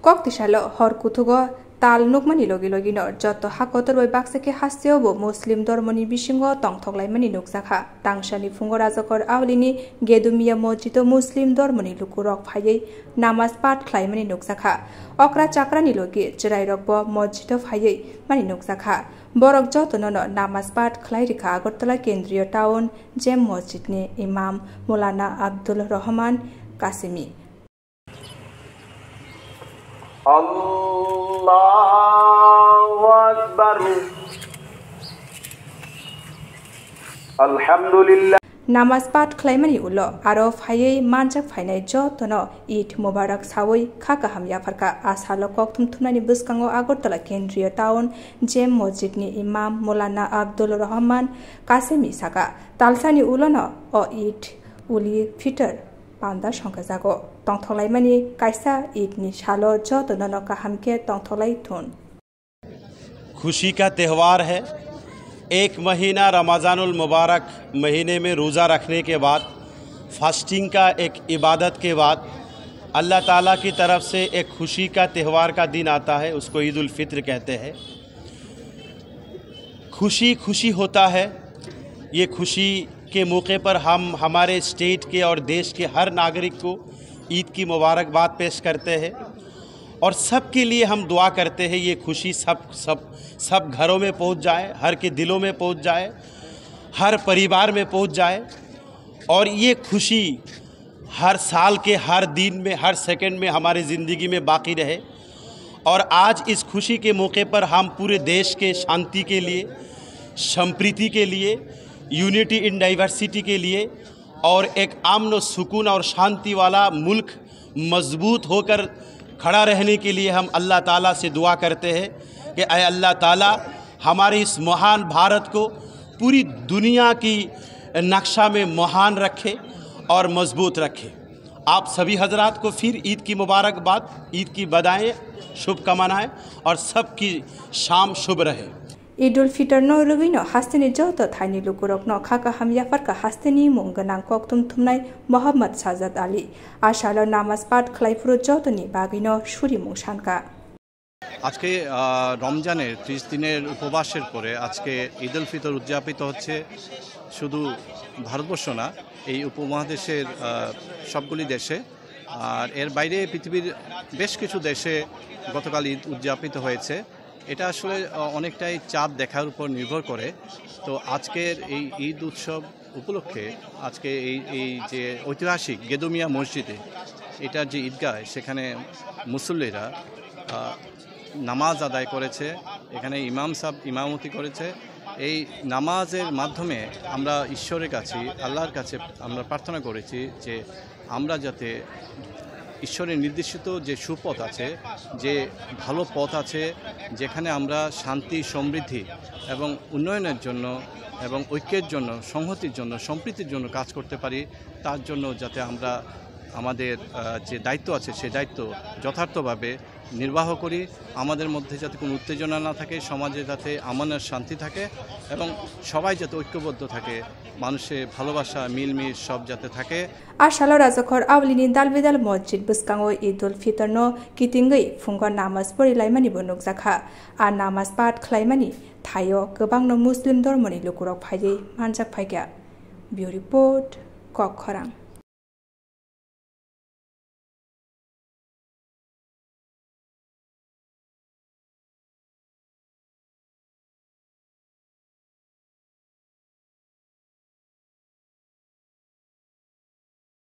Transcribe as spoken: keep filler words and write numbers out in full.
Kok tisalo hor kuthugo tal nukmani logi logino joto ha kotor bai baksa khe hasteo bo Muslim dormoni bisingo tongthok laimani nukjakha. Tangsani phungo Rajakor Aulini Gedumiya Mosjido Muslim dormoni lukurok phaiwi namaz pat khlaimani nukjakha. Okra chakrani logi chwrairokbo mosjido phaiwi mani nukjakha. Borok jotono no namaz pat khlai rikha Agartala Kendriya Town Jam Mosjidni Imam Maulana Abdul Rahman Kasimi. Allahu Akbar. Alhamdulillah. Namaz pat khlaimani ulo aro phaiwi manjak phainai jotono Eid Mubarak sawi kha kaham yapharkha. A salo kokthum thumnani bwskango Agartala Kendriya Town Jam Mosjidni Imam Maulana Abdul Rahman Kasimi saka, talsani ulono o Eid Uli Fitr panda songkhajago. Tongthok laimani kaisa Eid ni salo jotono no kaham khe tongthok lai thun. खुशी का त्यौहार है। एक महीना रमज़ानुल मुबारक महीने में रोज़ा रखने के बाद, फास्टिंग का एक इबादत के बाद, अल्लाह ताला की तरफ से एक खुशी का त्यौहार का दिन आता है, उसको ईद उल फित्र कहते हैं। खुशी खुशी होता है। ये खुशी के मौके पर हम हमारे स्टेट के और देश के हर नागरिक को ईद की मुबारकबाद पेश करते हैं और सबके लिए हम दुआ करते हैं, ये खुशी सब सब सब घरों में पहुंच जाए, हर के दिलों में पहुंच जाए, हर परिवार में पहुंच जाए और ये खुशी हर साल के हर दिन में, हर सेकंड में हमारी ज़िंदगी में बाकी रहे। और आज इस खुशी के मौके पर हम पूरे देश के शांति के लिए, संप्रीति के लिए, यूनिटी इन डाइवर्सिटी के लिए और एक अमन, सुकून और शांति वाला मुल्क मजबूत होकर खड़ा रहने के लिए हम अल्लाह ताला से दुआ करते हैं कि ऐ अल्लाह ताला, हमारे इस महान भारत को पूरी दुनिया की नक्शा में महान रखे और मजबूत रखे। आप सभी हजरात को फिर ईद की मुबारकबाद, ईद की बधाएं, शुभकामनाएं और सबकी शाम शुभ रहे। Eid ul Fitr no rwgwino hasteni joto thaini lukurokno kha kaham yapharkha hasteni mung gwnang kokthum thumnai Mohammad Sajad Ali. A salo namaz pat khlai phuru jotoni bagwino surimung sankha. আজকে আহ, রমজানের ত্রিশ দিনের উপবাসের পরে আজকে ঈদ উল ফিতর উদযাপিত হচ্ছে শুধু ভারতবর্ষ না, এই উপমহাদেশের আহ, সবগুলি দেশে। আর এর বাইরে পৃথিবীর বেশ কিছু দেশে গতকাল ঈদ উদযাপিত হয়েছে। এটা আসলে আহ, অনেকটাই চাঁদ দেখার উপর নির্ভর করে। তো আজকের এই ঈদ উৎসব উপলক্ষে আজকে এই এই যে ঐতিহাসিক গেদুমিয়া মসজিদে, এটার যে ঈদগাহ, সেখানে মুসল্লিরা আহ, নামাজ আদায় করেছে। এখানে ইমাম সাহেব ইমামতি করেছে। এই নামাজের মাধ্যমে আমরা ঈশ্বরের কাছে, আল্লাহর কাছে আমরা প্রার্থনা করেছি যে আমরা যাতে ঈশ্বরের নির্দেশিত যে সুপথ আছে, যে ভালো পথ আছে, যেখানে আমরা শান্তি, সমৃদ্ধি এবং উন্নয়নের জন্য এবং ঐক্যের জন্য, সংহতির জন্য, সম্প্রীতির জন্য কাজ করতে পারি, তার জন্য যাতে আমরা আমাদের আহ, যে দায়িত্ব আছে, সেই দায়িত্ব যথার্থভাবে নির্বাহ করি। আমাদের মধ্যে যাতে কোনো উত্তেজনা না থাকে, সমাজে যাতে আমান আর শান্তি থাকে এবং সবাই যাতে ঐক্যবদ্ধ থাকে, মানুষে ভালোবাসা, মিলমিশ সব যাতে থাকে। A salo Rajakhor Aulini dalbidal mosjid bwskango Eid ul Fitr no kitingwi phungo namaz pori laimani bo nukjakha. A namaz pat khlaimani thaio kwbangno Muslim dormoni lukurok phaiwi manjak phaikha. Bureau Report, Kokkhorang.